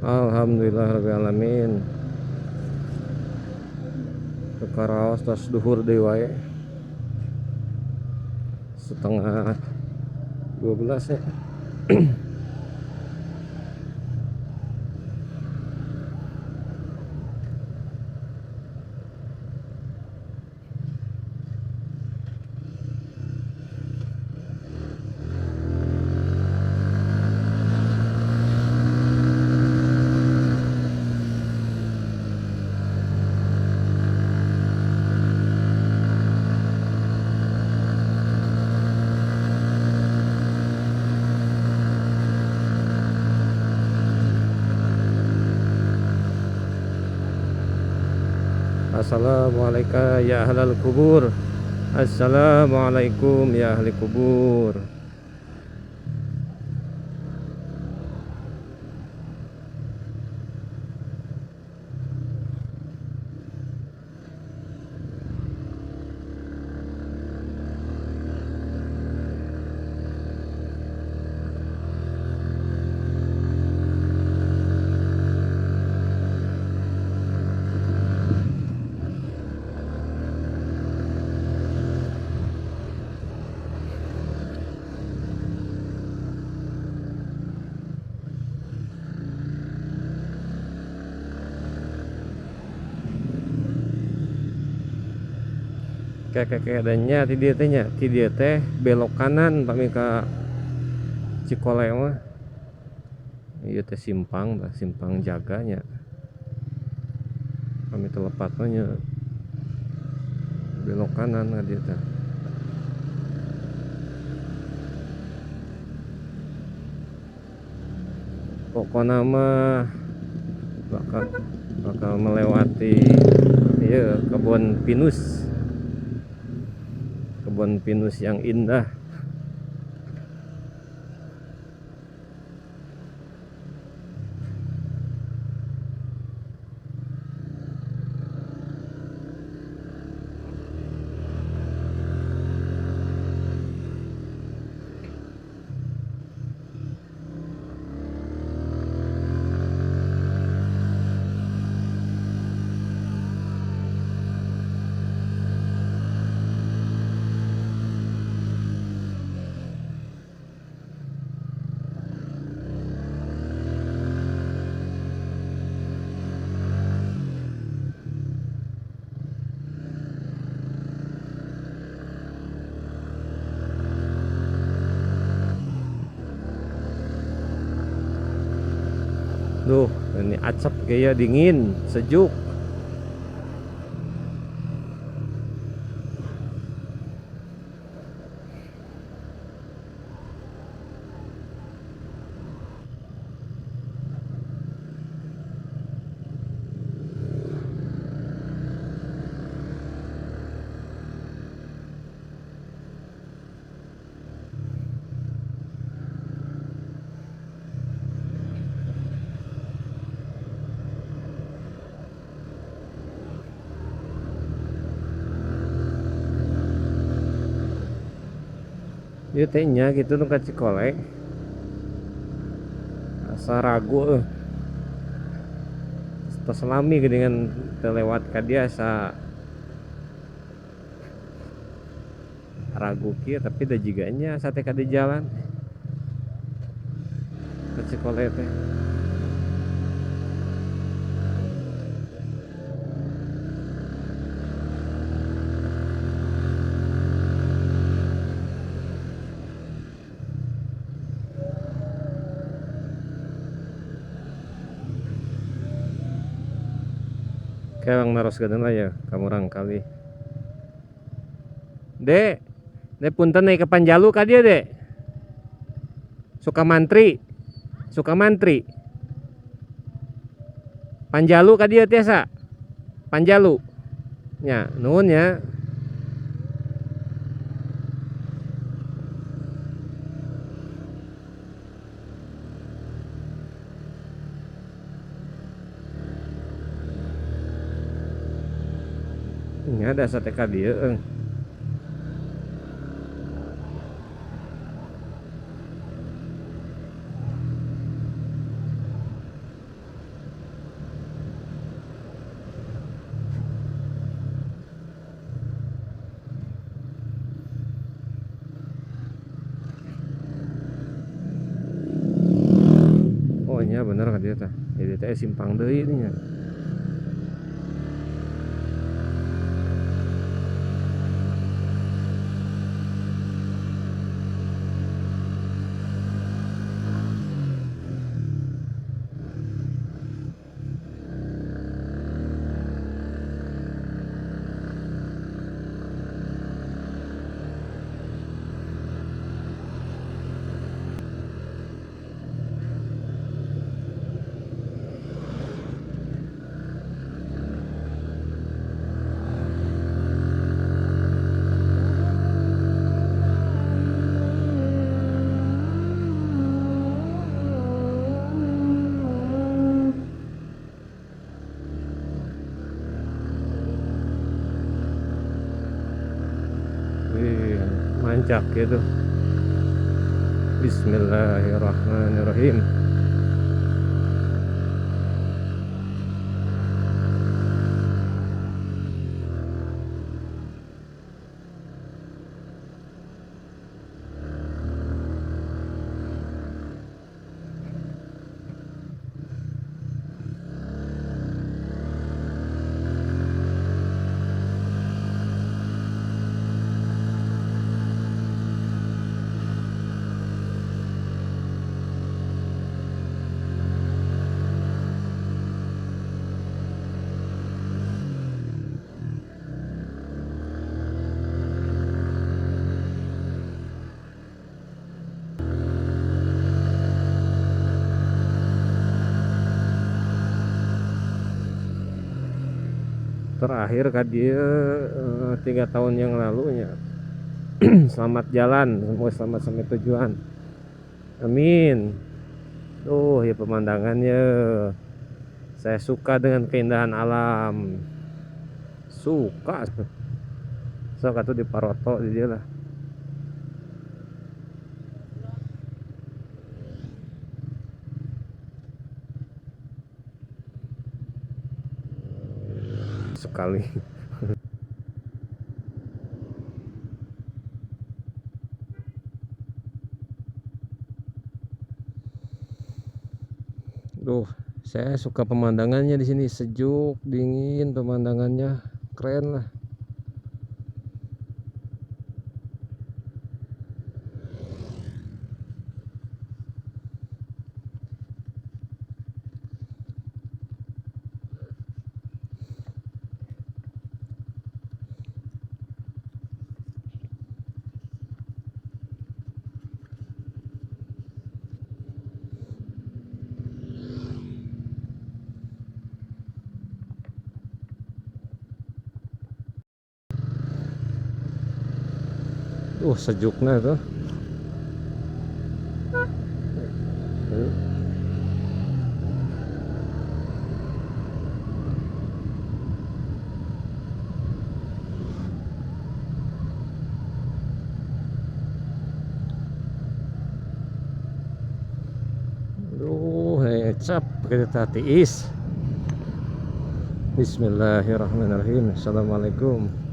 Alhamdulillah rabbil alamin. Ke Karaos tos duhur deui wae. 11:30 ya. Assalamualaikum ya ahlal kubur. Assalamualaikum ya ahli kubur. Kayak adanya ti dieu teh nya, ti dieu teh belok kanan pami ka Cikole mah. Ieu teh simpang tah, simpang jaganya. Pami teu lepat mah nya belok kanan ka dieu teh. Pokona mah bakal melewati ieu kebun pinus. Kebun pinus yang indah. Duh, ini acap kayak dingin, sejuk. Ieu teh nya gitu nu ka Cikole. Asa ragu euy. Tos lami geuningan teu lewat ka dieu asa ragu kieu tapi da jiga nya asa teh ka di jalan. Ka Cikole teh. Kayak naros gadan lah ya, kamu orang kali. Dek, dek punten naik ke Panjalu ka dia dek. Sukamantri, Sukamantri. Panjalu ka dia tiasa. Panjalu. Nya, nuhun ya. Ini ada sate ka dieu euy. Oh nya bener ka dieu tah. Jadi teh simpang deui nya. Mancak gitu. Bismillahirrahmanirrahim. Terakhir ka dieu 3 tahun yang lalu nya. Selamat jalan, semoga selamat sampai tujuan. Amin. Tuh ya pemandangannya. Saya suka dengan keindahan alam. Suka. Sok atuh di Paroto di dieu lah. Sekali. Duh, saya suka pemandangannya di sini, sejuk, dingin pemandangannya, keren lah. Sejuknya tuh. Duh, cap kita tiis. Bismillahirrahmanirrahim. Assalamualaikum.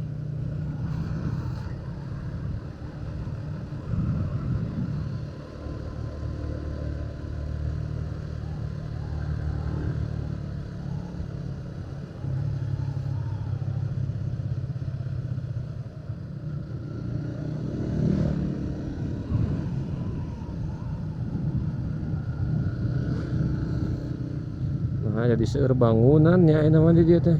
Nah, jadi seueur bangunan ya ini mah di dieu teh.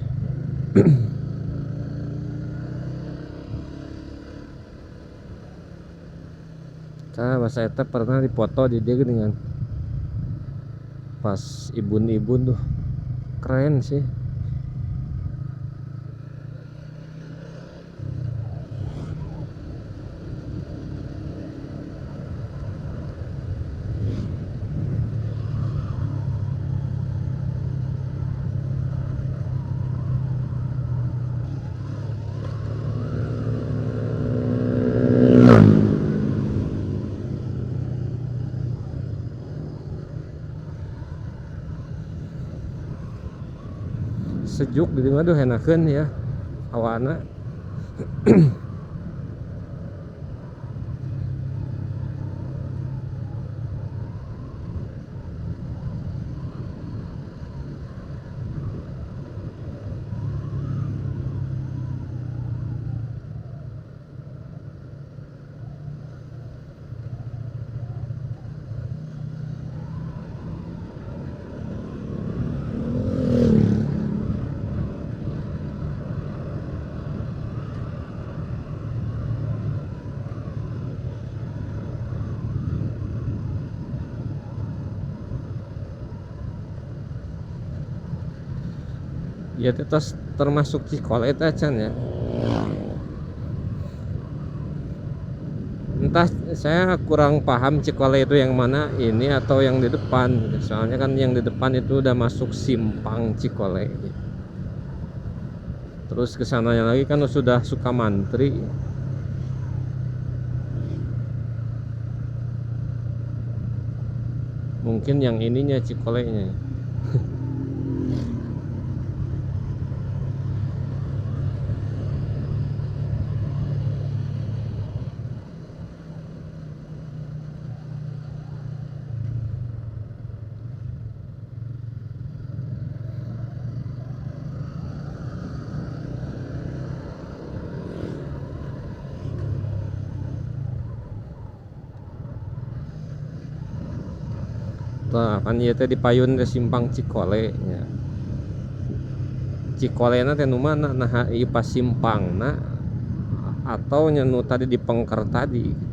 Tah, bahasa eta pernah dipoto di dieu geuningan. Pas ibun-ibun tuh. Keren sih. Sejuk di mana tuh enakeun ya awana. Ieu teh tos termasuk Cikole teh acan ya. Entah saya kurang paham Cikole itu yang mana, ini atau yang di depan. Soalnya kan yang di depan itu udah masuk simpang Cikole. Terus kesananya lagi kan sudah Sukamantri. Mungkin yang ininya Cikolenya. Tah kan ieu teh di payun teh simpang Cikole nya. Cikolena teh nu mana? Nah ieu pas simpangna atau nya nu tadi di pengker tadi.